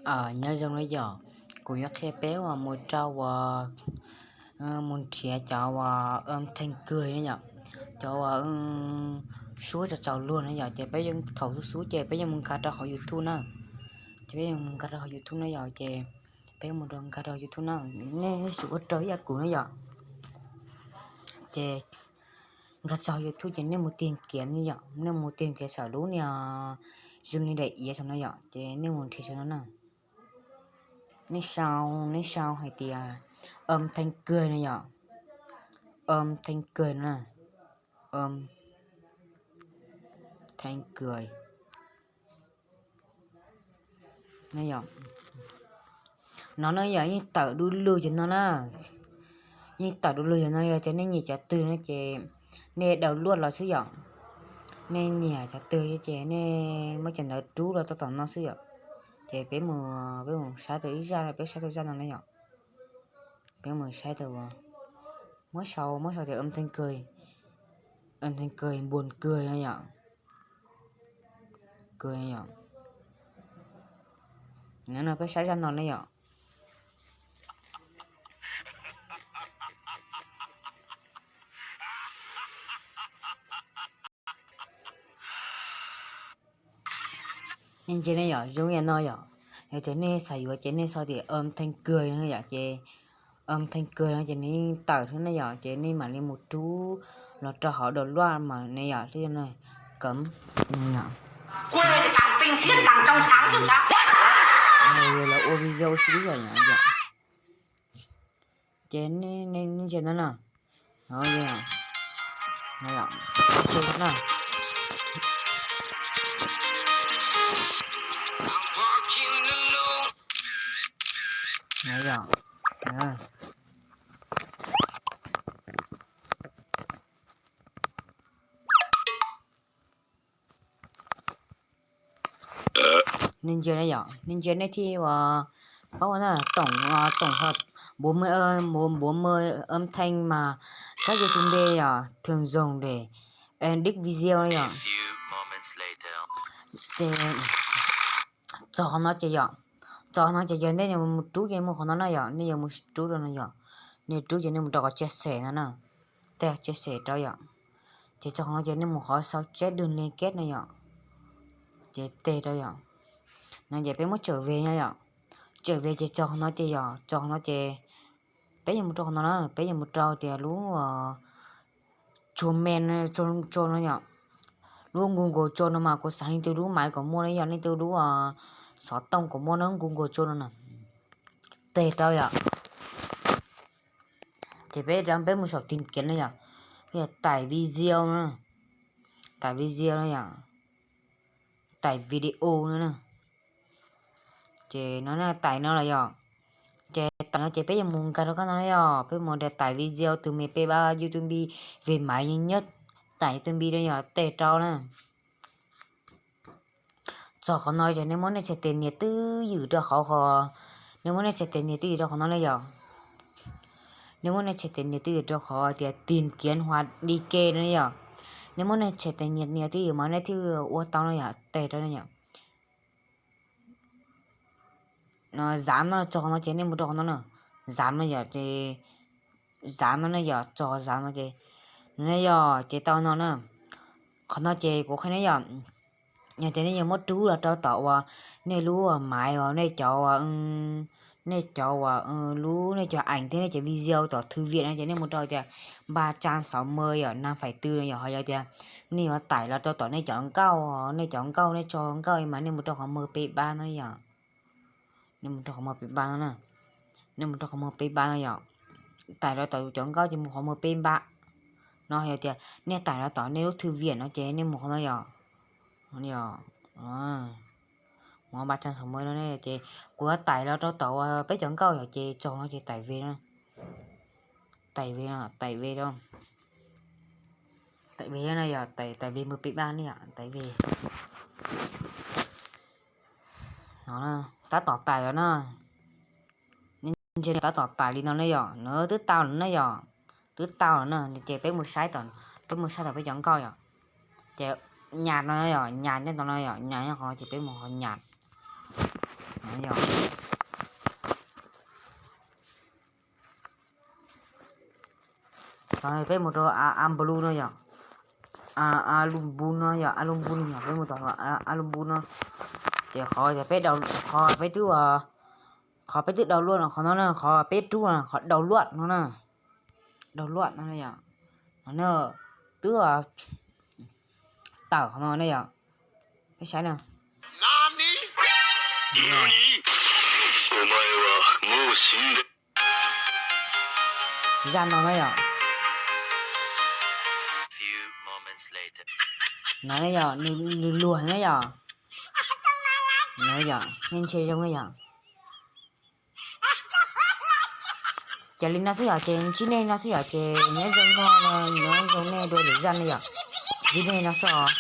Nyob zoo na yom, kuv yuav qhia peb uas mus rau uas mus nrhiav cov uas âm thanh keg na yom, cov uas suab tsaus tsaus luag na yom, ces peb yeej thaum xub xub ces peb yeej mus nkag rau hauv YouTube na. Ces peb yeej mus nkag rau hauv YouTube na yom, ces peb mus nkag rau YouTube na, nej tsum ua raws ib yam kuv na yom. Ces nkag rau hauv YouTube ces nej mus tìm kiếm na yom, nej mus tìm kiếm saum lub niag zoo li daim iav saum no yom, ces nej mus nrhiav saum no na. Nej sau, nej sau hais tias âm thanh keg no yom, âm thanh keg no, âm thanh keg no yom. No na yom, yeej tawm du lug ces no na, yeej tawm du lug ces no yom, ces nej nyiam cov twg no ces nej download los xwb yom. Nej nyiam cov twg ces nej muab cov ntawd rub los rau tom no xwb yom. Ces peb mus, peb mus saib tau ib zaj, peb saib tau zaj no na yom. Peb mus saib tau, muab sau, muab sau tias âm thanh keg, âm thanh keg, buồn keg no yom. Keg yom. No peb saib zaj no na yom. Nej ntsia ne yom, zoo li no yom, yog tias nej xav yuav ces nej sau tias âm thanh keg no yom, ces âm thanh keg no ces nws yeej tawm thiab na yom, ces nej mam li mus rub los rau hauv download mas ne yom, li no, cấm, lawv ua video xwb yom. Ces nej ntsia no na, nej ntsia na yom, nej ntsia nej thiaj ua paub na, tổng, tổng hợp bốn mươi, bốn mươi âm thanh mà các YouTuber yom, thường dùng để edit video yom. Ces txog qhov no ces yom, txog qhov no ces yog nej yuav mus rub ces mus qhov no na yom, nej yuav mus rub rau no yom, nej rub ces nej mus rau qhov chia sẻ no na, tes chia sẻ rau yom. Ces txog qhov no ces nej mus qhov sau chép đường liên kết no yom, ces tes rau yom. No ces peb muab trở về no yom, trở về ces txog qhov no ces yom, txog qhov no ces peb yuav mus rau qhov no na, peb yuav mus rau tias lub Gmail, Gmail no yom. Lub Google Chrome no mas kuv xav leej twg lub maiv kom muaj na yom, leej twg lub xov tooj kom muaj na, Google Chrome no na. Tes rau yom. Ces peb, peb mus saum tìm kiếm na yom, peb yog tải video na, tải video na yom, tải video no na. Ces no na, tải no los yom, ces tải no ces peb yuav mus nkag rau kab no na yom, peb mus rau tải video từ mười P ba YouTube về máy nhanh nhất, tải YouTube no yom, tes rau na. Txog qhov no ces nej muab nej txhais tes nias twj ywm rau qhov, qhov, nej muab nej txhais tes nias twj ywm rau qhov no na yom. Nej muab nej txhais tes nias twj ywm rau qhov tias tìm kiếm hoặc đi kèm no yom. Nej muab nej txhais tes nias nias twj ywm mas nej thiaj ua tau no yom, tes rau no yom. Zam no, txog qhov no ces nej mus rau qhov no na, zam no yom, ces zam no ne yom, txog zam no ces, no yom, ces tau no na. Qhov no ces kuv qhia nej yom, yog tias nej yuav muab rub los rau tom uas nej lub maiv uas nej cov uas, nej cov uas lub, nej cov ảnh thiab nej cov video tom thư viện no ces nej mus rau tias ba trăm sáu mươi yom, năm phẩy tư no yom, ho yog tias nej yuav tải los rau tom nej cov nkauj, nej cov nkauj nej tso nkauj mas nej mus rau qhov mười P ba no yom. Nej mus rau qhov mười P ba no na, nej mus rau qhov mười P ba no yom, tải los tom yus cov nkauj ces mus qhov mười P ba no, yog tias nej tải los tom nej lub thư viện no ces nej mus qhov no yom. Yog, mus ba trăm sáu mươi no ne, ces kuv yuav tải los rau tom peb cov nkauj yom, ces txog no ces tải về no, tải về no, tải về rau, tải về no yom, tải, tải về mười P ba ne yom, tải về. Tab tom tải los na. Nej ntsia tab tom tải li no ne yom, nws twb tau lawm ne yom, twb tau lawm na, ces peb mus saib tom, peb mus saib tom peb cov nkauj yom. Ces nyas no yom, nyas nyob tom no yom, nyas nyob qhov ces peb mus qhov nyas. Yog, peb mus rau a lu no yom, a lu npu no yom, a lu npu no yom, peb mus tom a lu npu no. Ces qhov peb, qhov peb twb, qhov peb twb download no, qhov no na, qhov peb rub, qhov download no na, download no yom, no twb tawm qhov no ne yom. Peb saib na. Zaj no na yom. No ne yom, nws luag na yom. No yom, nej ntsia zoo na yom. Ces li no xwb yom, ces ntsib nej no xwb yom, ces nyob zoo no, nyob zoo nej dua lwm zaj ne yom. Ntsib nej no xwb os.